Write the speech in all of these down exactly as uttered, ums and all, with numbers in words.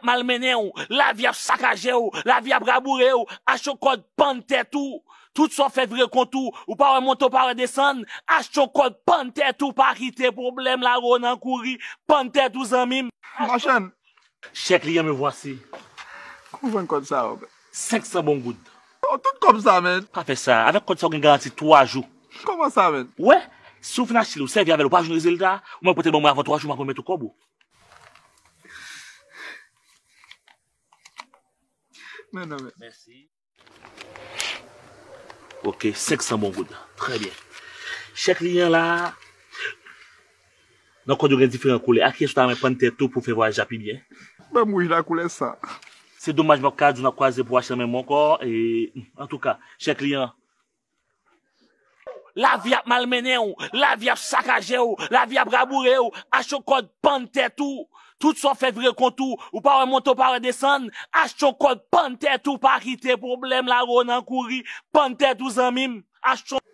malmennen w, lavi ap sakaje w, lavi ap raboure w, achte yon kòd pann tèt ou. Tout sa w fè vire kont ou, ou pa wè monte, ou pa wè desann, achte yon kòd pann tèt ou, pa kite pwoblèm la ro nan kouri, pann tèt ou zanmi m. Machann. Chè kliyan, me vwasi. Kòman w jwenn kòb sa yo, man? Senk san bon goud. Oh, tout kòb sa, man. Pa fè sa. Avèk kòd sa, w gen garanti twa jou. Kòman sa, man? Ou wè, si w fin achte l, ou sèvi avè l, ou pa jwenn rezilta, ou mèt pote l ban mwen avan twa jou, m ap remèt ou kòb ou. Men non, men. Mèsi. Ok, senk san bon goud. Trè byen. Chè kliyan la, nan kòd yo gen diferan koulè. A kiyès ou ta renmen pann tèt ou pou fè vwayaj la pi byen? Ban m wouj la, koulè san. Se domaj m p ap ka di w n ap kwaze pou w achte nan men mwen ankò. E, antouka, chè kliyan, lavi ap malmennen w, lavi ap sakaje w, lavi ap raboure w, achte yon kòd pann tèt ou. Tout sa w fè vire kont ou, ou pa wè monte, ou pa wè desann, achte yon kòd pann tèt ou, pa kite pwoblèm la ro nan kouri, pann tèt ou zanmi m, achte yon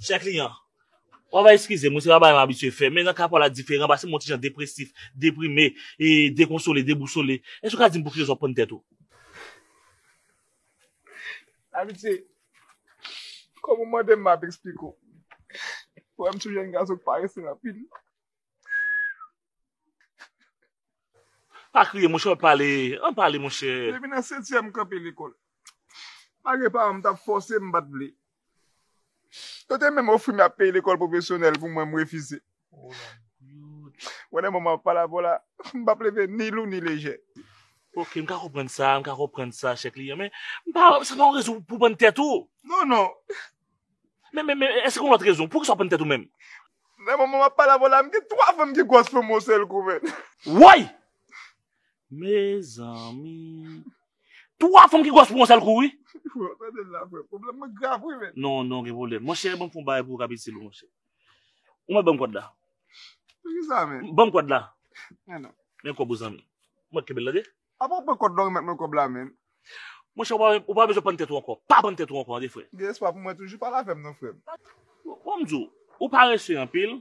Chè kliyan, w ap eskize m, wi, se pa bagay m abitye fè, men nan ka pa w la diferan, paske m yon ti jan depresif, deprime, e dekonsole, debousole. Èske w ka di m pou ki rezon w ap pann tèt ou? Amitye, kòm ou mande m, m ap eksplike w. Ou wè m se yon jèn gason ki parese anpil. Pa kriye, monchè, ann pale, ann pale, monchè. Depi nan setyèm m kanpe lekòl. Malgre paran m t ap fòse m, m pa t vle. Yo te menm ofri m y ap peye lekòl pwofesyonèl pou mwen, m refize. Wè, nan moman m ap pale avè w la, m p ap leve ni lou ni lejè. Ok, m ka konprann sa, m ka konprann sa, chè kliyan, men m pa, sa pa yon rezon pou pann tèt ou. Non, non. Men, men, men, èske gen yon lòt rezon? Poukisa w pann tèt ou menm? Nan moman m ap pale avè w la, m gen twa fanm ki gwòs pou mwen yon sèl kou, men. Woy! Mezanmi. Twa fanm ki gwòs pou yon sèl kou, wi. Tande la, frè. Pwoblèm mwen grav, wi, men. Non, non, gen pwoblèm. Monchè, ban m fè yon bagay pou w k ap itil ou, monchè. Ou mèt ban m kòd la. Poukisa, men? Ban m kòd la. Men non. Men kòb ou, zanmi. Ou mèt kenbe l, tande? Apa w pran kòd la, w remèt mwen kòb la, men. Monchè, ou pa, ou pa bezwen pann tèt ou ankò. Pa pann tèt ou ankò, tande, frè. Gen espwa pou mwen toujou, pale avè m non, frè m. Bon, m di w, ou parese anpil.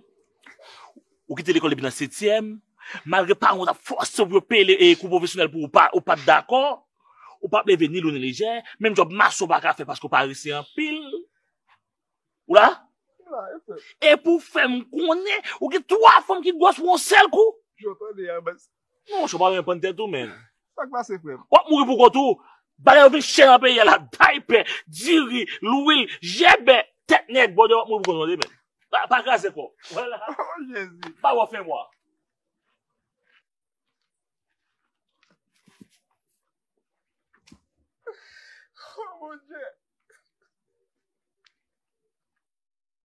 Ou kite lekòl depi nan setyèm. Malgre paran w t ap fòse w pou yo peye le- e kou pwofesyonèl pou ou, pa, ou pa t dakò. Ou p ap leve ni lou ni lejè. Menm djòb mason w pa ka fè paske w parese anpil. Ou la? M la, e frè m. E pou fè m konnen, ou gen twa fanm ki gwòs pou yon sèl kou? Yo tande a, baz. Non, monchè, w pa renmen pann tèt ou, men. Sa k pase, frè m? W ap mouri pou kont ou. Bagay yo vin chè nan peyi a la. Daypè, diri, lwil, jèbè, tèt nèg, bòdè, w ap mouri pou kont ou, men. Pa, pa kraze kò w. Vwala. Oh, Jezi. Pa wè fè mwa. Oh, Bondye.